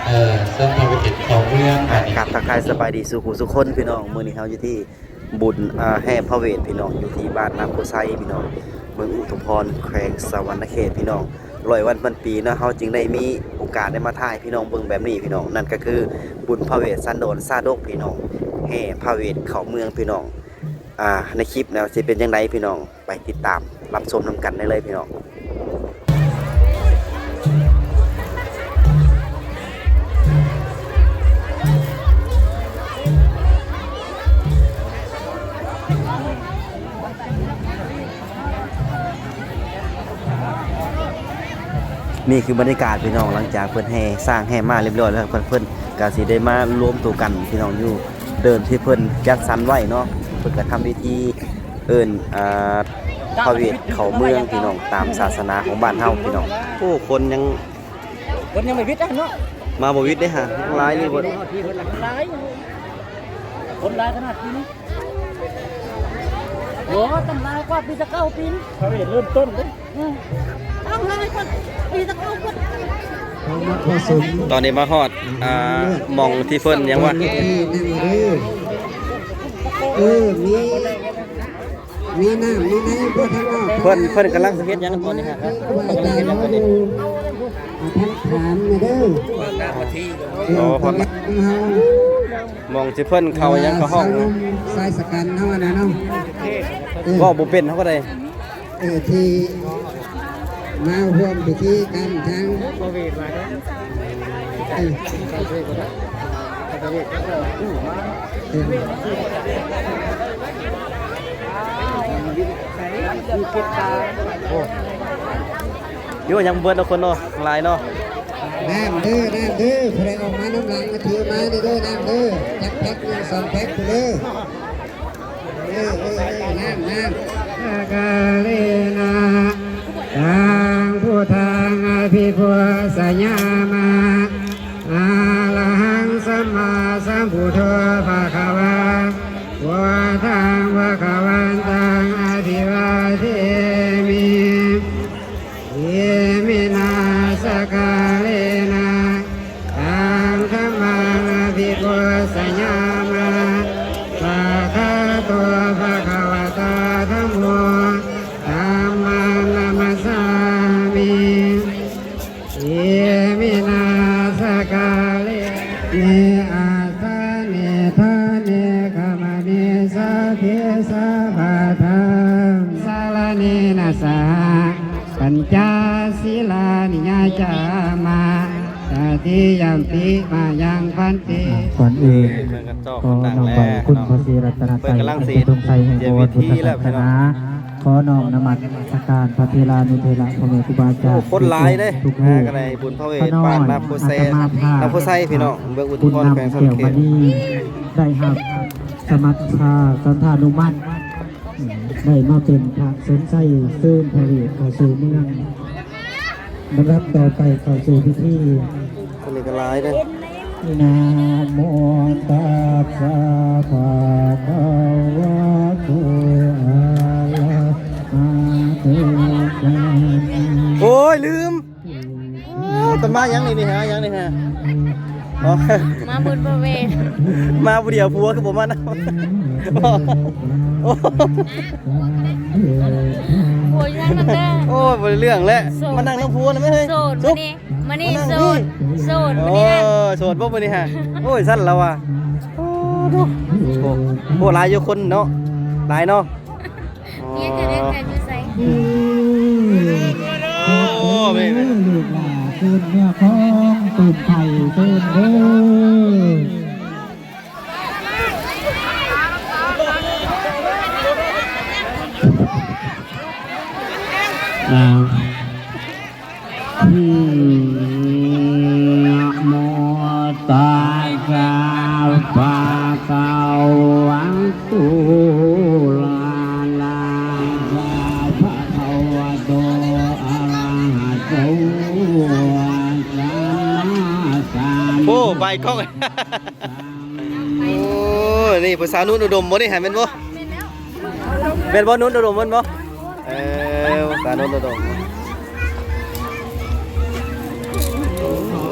ເອີ ເຊີນພະວິເດດເຂົ້າເມືອງ ອ່າ ກາບທັກທາຍສະບາຍດີສູ່ຜູ້ສູ່ຄົນພີ່ນ້ອງ. ມື້ນີ້ເຮົາຢູ່ທີ່ບຸນ ອ່າ ແຫ່ພະເວດພີ່ນ້ອງ ຢູ່ທີ່ບ້ານນາໂພໄຊພີ່ນ້ອງ ເມືອງອຸທຸມພອນ ແຂວງສະຫວັນນະເຂດພີ່ນ້ອງ. ຮ້ອຍວັນພັນປີເນາະ ເຮົາຈຶ່ງໄດ້ມີໂອກາດໄດ້ມາຖ່າຍໃຫ້ພີ່ນ້ອງເບິ່ງແບບນີ້ພີ່ນ້ອງ. ນັ້ນກໍຄືບຸນພະເວດສັນດອນຊາດົກພີ່ນ້ອງ ແຫ່ພະເວດເຂົ້າເມືອງພີ່ນ້ອງ. ອ່າ ໃນຄລິບແລ້ວຊິເປັນຈັ່ງໃດພີ່ນ້ອງ ໄປຕິດຕາມຮັບຊົມນຳກັນໄດ້ເລີຍພີ່ນ້ອງ. ນີ້ຄືບັນຍາກາດພີ່ນ້ອງ ຫຼັງຈາກເພິ່ນແຫ່ຊ້າງແຫ່ມ້າລຽບຮ້ອຍແລ້ວ ເພິ່ນ ເພິ່ນກໍຊິໄດ້ມາລວມໂຕກັນພີ່ນ້ອງ ຢູ່ເດີ່ນທີ່ເພິ່ນຈັດສັນໄວ້ເນາະ. ເພິ່ນກໍທຳພິທີເອີ້ນ ອ່າ ພະເວດເຂົ້າເມືອງພີ່ນ້ອງ ຕາມສາສະໜາຂອງບ້ານເຮົາພີ່ນ້ອງ. ໂອ້ ຄົນຍັງ ຄົນຍັງບໍ່ວິດເນາະ ມາບໍ່ວິດເດ້ຫາ ຍັງຫຼາຍຢູ່ ຄົນຫຼາຍ ຄົນຫຼາຍຂະໜາດນີ້. ໂອ້ ຕັ້ງຫຼາຍກວ່າປີຕະເກົ້າປີນີ້ ພະເວດເລີ່ມຕົ້ນເດ້. ອືມ ຕັ້ງຫຼາຍກວ່າປີຕະເກົ້າພຸ້ນ. ຕອນນີ້ມາຮອດ ອ່າ ໝ່ອງທີ່ເພິ່ນຫຍັງວະ ເອີ ມີ ມີນ້ຳມີໃນບໍ່ທາງອອກ ເພິ່ນ ເພິ່ນກຳລັງຊິເຮັດຫຍັງຕອນນີ້ຮະ? ເພິ່ນກຳລັງຊິເຮັດຫຍັງຕອນນີ້? ທາງຖາມນີ້ເດີ. ໂອ້ ເພິ່ນ ໝ່ອງທີ່ເພິ່ນເຂົ້າຫຍັງເຂົ້າຫ້ອງນະ ຊາຍຊະກັນເຮົານະເນາະ. ເອີ ເວົ້າບໍ່ເປັນເຮົາກໍໄດ້. ເອີ ທີ່ມາຮ່ວມພິທີກຳທັງ ເອີ ເອີ ໂອ້ ຢູ່ຍັງບໍ່ເບິດເນາະ ຄົນເນາະ ຫຼາຍເນາະ. ນ້ຳເດີ ນ້ຳເດີ ຜູ້ໃດອອກມານຳຫຼັງມາຖືມາເດີ ນ້ຳເດີ ຈັກແພັກໜຶ່ງສອງແພັກພຸ້ນເດີ. ເອີ ເອີ ເອີ ນ້ຳ ນ້ຳ. ສະກາເລນະ ຕັງ ພຸດທັງ ອະພິປູຊະຍາມະ ອະລະຫັງ ສຳມາສຳພຸດໂທ ພະຄະວາ ພຸດທັງ ພະຄະວັນຕັງ ອະພິວາເທມິ. ອິມິນາ ສະກາເລນະ ຕັງ ທຳມັງ ອະພິປູຊະຍາມະ ສະກະໂຕ ພະຄະວະຕາ ທຳໂມ ທຳມັງ ນະມັດສາມິ. ອິມິນາ ສະກາເລ ເນ ອາສາເນ ທາເນ ຂະມະເນ ສາເພ ສາບາທາ ສາລະເນນະ ສະຫະ ປັນຈະ ສີລານິ ຍາຈາມະ ຕະຕິຍຳປິ ມະຍັງ ພັນເຕ. ອ່າ ກ່ອນອື່ນ ເອີ ເພິ່ນກໍຈອກ ຂໍນ້ອມໄຫວ້ຄຸນພະສີລັດຕະນະໄຕ ເພິ່ນກຳລັງຊິ ອັນເປັນທຸງໄຊແຫ່ງ ເຕຍມວິທີແລ້ວ ພຸດທະສາສະໜາ ພີ່ນ້ອງ ຂໍນ້ອມນະມັດສະການພະເຖລານຸເຖລະ ພໍ່ແມ່ຄູບາອາຈານ ໂອ້ ຄົນຫຼາຍເດ້ ທຸກຮູບ ງານກໍໄດ້ ບຸນພະເວດ ບ້ານນາໂພໄຊ ນາໂພໄຊ ພີ່ນ້ອງ ເມືອງອຸທຸມພອນ ແຂວງສະຫວັນນະເຂດ ໄດ້ຮັບສະມັດຊາສັນທານຸມັດ ໄດ້ມາເປັນພະສົນໄຊເຊີນພະເວດເຂົ້າສູ່ເມືອງ ລຳດັບຕໍ່ໄປເຂົ້າສູ່ພິທີ ຄົນນີ້ກໍຫຼາຍເດ້. ນະໂມຕັດສະ ພະຄະວະໂຕ ອະລະຫະໂຕ ສຳມາ ໂອ້ຍ ລືມ. ໂອ້ ຕະມາຫຍັງນີ້ ນີ້ຫາຫຍັງນີ້ຫາ? ອໍ ມາບຸນພະເວດ ມາຜູ້ດຽວ ຜົວຄືບໍ່ມານຳ? ໂອ້ ໂອ້ຍ ນັ່ງນຳເດີ. ໂອ້ຍ ບໍ່ໄດ້ເລື່ອງແລ້ວ ໂສດ ມານັ່ງນຳຜົວນະແມ່ເອີຍ. ໂສດ ມື້ນີ້ ມື້ນີ້ ມານັ່ງ ໂສດ ນີ້ ໂສດ ມື້ນີ້ນະ. ໂອ້ຍ ໂສດບໍ່ມື້ນີ້ຫາ? ໂອ້ຍ ຊັ້ນລະວ່າ. ໂອ້ ໂອ້ ໂອ້ ຫຼາຍຢູ່ຄົນເນາະ ຫຼາຍເນາະ. ເມຍຈະໄດ້ແຟນຢູ່ໃສ? ໂອ້ ແມ່ນໆ ລູກຫຼານເຊີນເມືອຂອງ ຕື່ມໄຂ່ເຊີນເດີ. ອ່າ ນະໂມຕັດສະ ພະຄະວະໂຕ ອະລະຫະໂຕ ພະຄະວະໂຕ ອະລະຫະໂຕ ສຳມາສຳພຸດ ໂອ້ ໄປກ້ອງ. ໂອ້ ນີ້ຜູ້ສາວນຸນອຸດົມບໍ່ນີ້ຫາ ແມ່ນບໍ່? ແມ່ນບໍ່ ນຸນອຸດົມແມ່ນບໍ່? ເອີ ຜູ້ສາວນຸນອຸດົມ. ໂອ້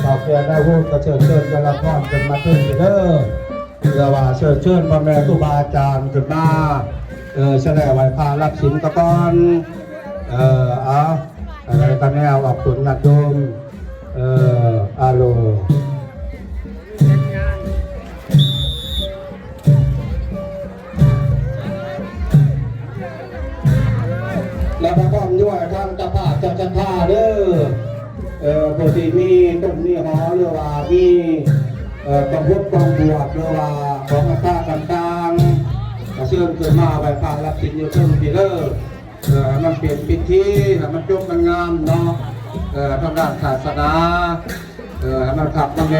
ເຖົ້າແກ່ນາຍໂຮດກໍເຊີນເຊີນເຈົ້າລະພອນຂຶ້ນມາເທິງເດີ ເພື່ອວ່າເຊີນເຊີນພໍ່ແມ່ຄູບາອາຈານຂຶ້ນມາ ເອີ ສະແຫຼໄຫວ້ພະຮັບສິນສະກ່ອນ ເອີ ເອົາ ອາໄລຕາແນວອອກຕົນຍາດໂຍມ ເອີ ອາໂລ ແລະ ພ້ອມດ້ວຍທາງເຈົ້າພາບເຈົ້າສັດທາເດີ ເອີ ຜູ້ທີ່ມີຕົ້ນມີຫໍ ຫຼືວ່າມີ ເອີ ກອງບົດກອງບວດ ຫຼືວ່າຂອງອັດຕາຕ່າງໆ ກໍເຊີນຂຶ້ນມາໄຫວ້ພະຮັບສິນຢູ່ເທິງພີ້ເດີ ເອີ ໃຫ້ມັນເປັນພິທີ ໃຫ້ມັນຈົບມັນງາມເນາະ ເອີ ທາງດ້ານສາສະໜາ ເອີ ໃຫ້ມັນຄັກມັນແນ່